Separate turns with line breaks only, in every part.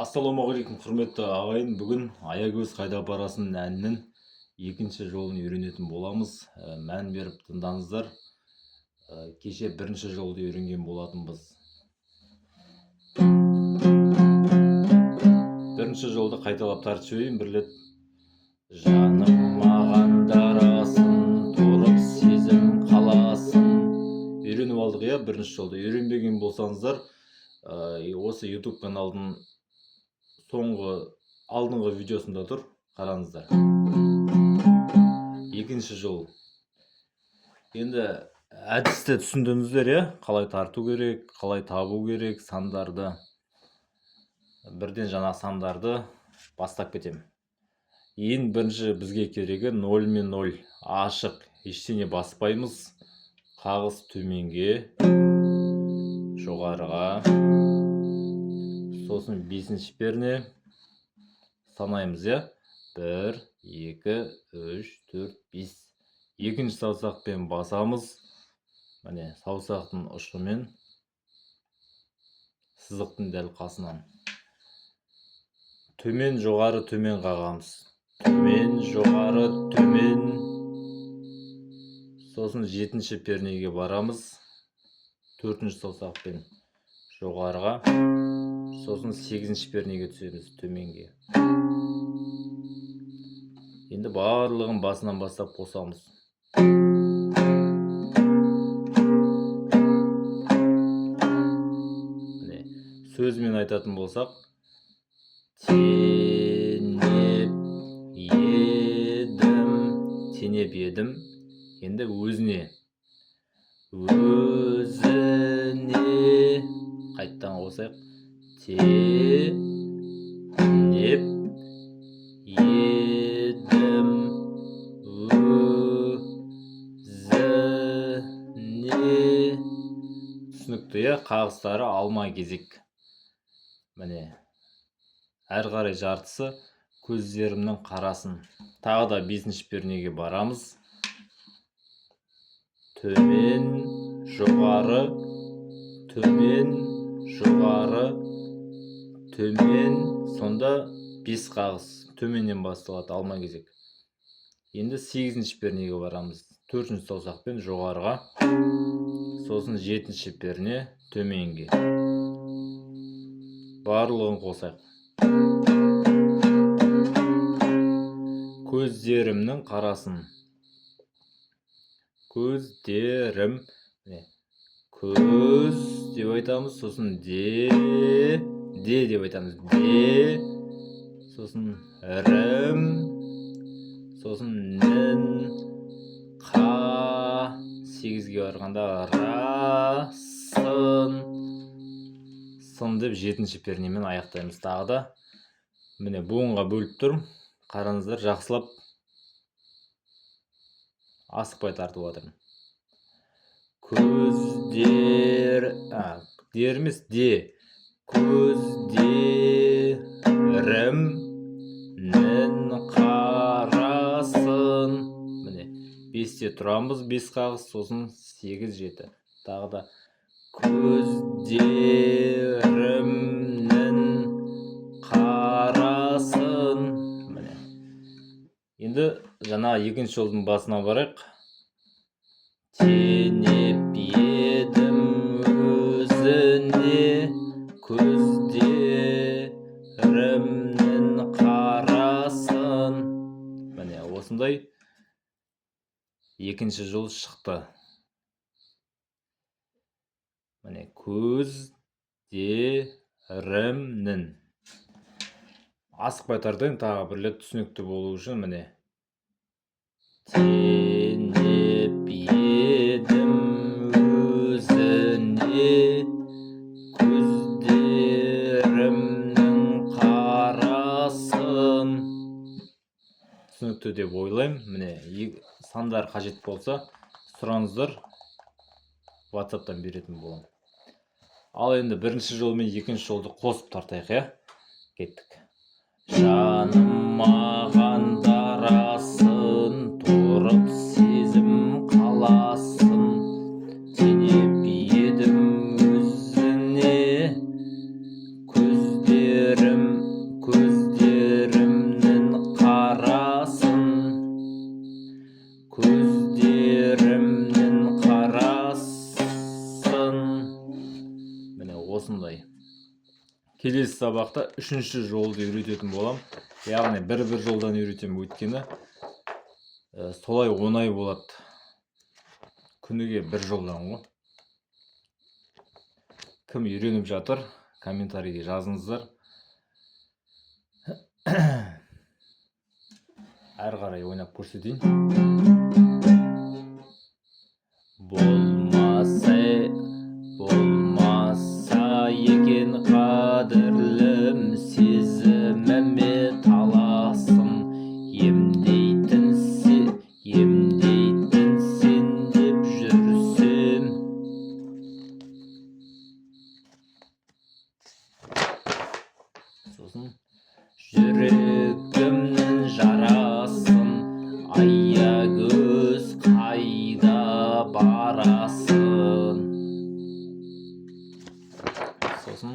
Ассалаумағалейкум, құрметті ағайын. Бүгін «Аягөз, қайда барасың» әнінің екінші жолын үйренетін боламыз. Мән беріп тыңдаңыздар. Кеше бірінші жолды үйренген болатынбыз. Бірінші жолды қайталап тартып жіберейін бір рет. Жаным маған дарасын, тұрып сезім қаласын. Үйреніп алдық, иә, бірінші жолды. Үйренбеген болсаңыздар, осы YouTube каналдың соңғы, алдыңғы видеосында тұр, қараңыздар. Екінші жол. Енді әдісті түсіндіңіздер, иә, қалай тарту керек, қалай табу керек сандарды. Бірден жаңа сандарды бастап кетемін. Ең бірінші бізге керегі 0 мен 0, ашық, ештеңе баспаймыз. Қағыс төменге, жоғарыға, сосын бесінші перне санаймыз, иә: бір, екі, үш, төрт, бес. Екінші саусақпен басамыз. Міне, саусақтың ұшымен сызықтың дәл қасынан төмен, жоғары, төмен қағамыз. Төмен, жоғары, төмен. Сосын жетінші пернеге барамыз, төртінші саусақпен жоғарыға, сосын сегізінші пернеге түсеміз төменге. Енді барлығын басынан бастап қосамыз. Міне, сөзбен айтатын болсақ: тенеп едім, тенеп едім. Енді өзіне, өзіне қайттан қосайық: тенеп едім өзіне. Түсінікті, иә? Қағыстары алма кезек. Міне, әрі қарай жартысы көздерімнің қарасын. Тағы да бесінші пернеге барамыз: төмен, жоғары, төмен, жоғары, төмен. Сонда бес қағыс төменнен басталады, алма кезек. Енді сегізінші пернеге барамыз, төртінші саусақпен жоғарыға, сосын жетінші перне төменге. Барлығын қосайық: көздерімнің қарасын. Көздерім, міне, көз деп айтамыз, сосын де, де деп айтамыз, де, сосын рім, сосын нін, қа, сегізге барғанда ра, сын, сын деп жетінші пернемен аяқтаймыз. Тағы да, міне, буынға бөліп тұрмын, қараңыздар жақсылап, асықпай тартып жатырмын. Көздер, а, дер емес, де, көздерімнің қарасын. Міне, бесте тұрамыз, бес қағыс, сосын сегіз, жеті. Тағы да: көздерімнің қарасын. Міне, енді жаңа екінші жолдың басына барайық. Тенеп едім өзіне көздерімнің қарасын. Міне, осындай екінші жол шықты. Міне, көздерімнің. Асықпай тартайын тағы бір рет, түсінікті болу үшін. Міне, тенеп едім өзіне көздерімнің қарасын. Түсінікті деп ойлаймын. Міне, сандар қажет болса, сұраңыздар, WhatsAppтан беретін боламын. Ал енді бірінші жол мен екінші жолды қосып тартайық, иә. Кеттік. Жаным маған дарасын, тұрып сезім қаласын, тенеп едім. Осындай. Келесі сабақта үшінші жолды үйрететін болам, яғни бір жолдан үйретемін, өйткені солай оңай болады. Күніге бір жолдан ғой. Кім үйреніп жатыр, комментарийге жазыңыздар. Әрі қарай ойнап көрсетейін. Болмаса екен, қадірлім, сезіміме таласын емдейтін, емдейтін сен деп жүрсем. Сосын жүрегімнің жарасын. Аягөз, қайда барасың? Сосын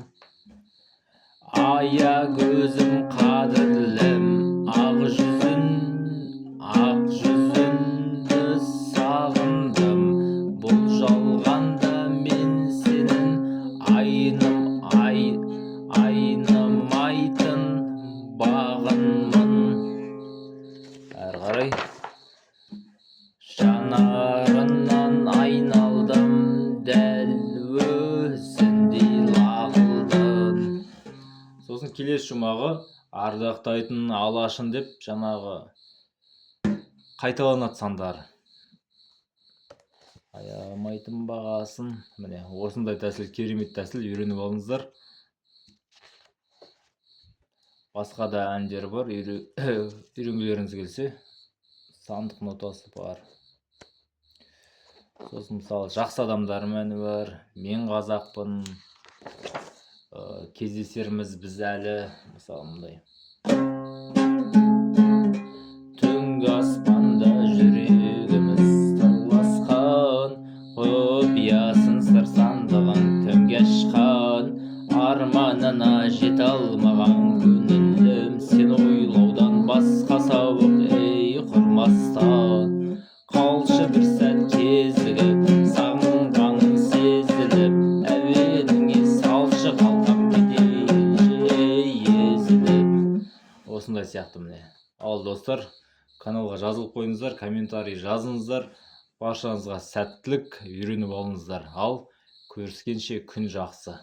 аягөзім, қадірлім, ақ жүзін, ақ жүзіңді сағындым. Бұл жалғанда мен сенің айным ай айнымайтын бағыңмын. Әрі қарай жанарынан айналдым, дәл өзіндей лағылдың. Сосын келесі шумағы ардақтайтын алашын деп, жаңағы қайталанады сандар. Аямайтын бағасын. Міне, осындай тәсіл, керемет тәсіл, үйреніп алыңыздар. Басқа да әндер бар, үйренгілеріңіз келсе. Сандық нотасы бар. Сосын, мысалы, «Жақсы адамдар» әні бар, «Мен қазақпын», «Кездесерміз біз әлі». Мысалы, мындай: түнгі аспанда жүрегіміз сырласқан, құпиясын, сыр сандығын кімге ашқан? Арманына жете алмаған көңілім сен ойлаудан басқа сауық, ей, құрмастан. Қалшы бір сәт кезігіп, сағынғаның сезіліп, әуеніңе салшы, қалқам, кетейінші, ей, езіліп. Осындай сияқты, міне. Ал, достар, каналға жазылып қойыңыздар, комментарий жазыңыздар. Баршаңызға сәттілік, үйреніп алыңыздар. Ал көріскенше, күн жақсы.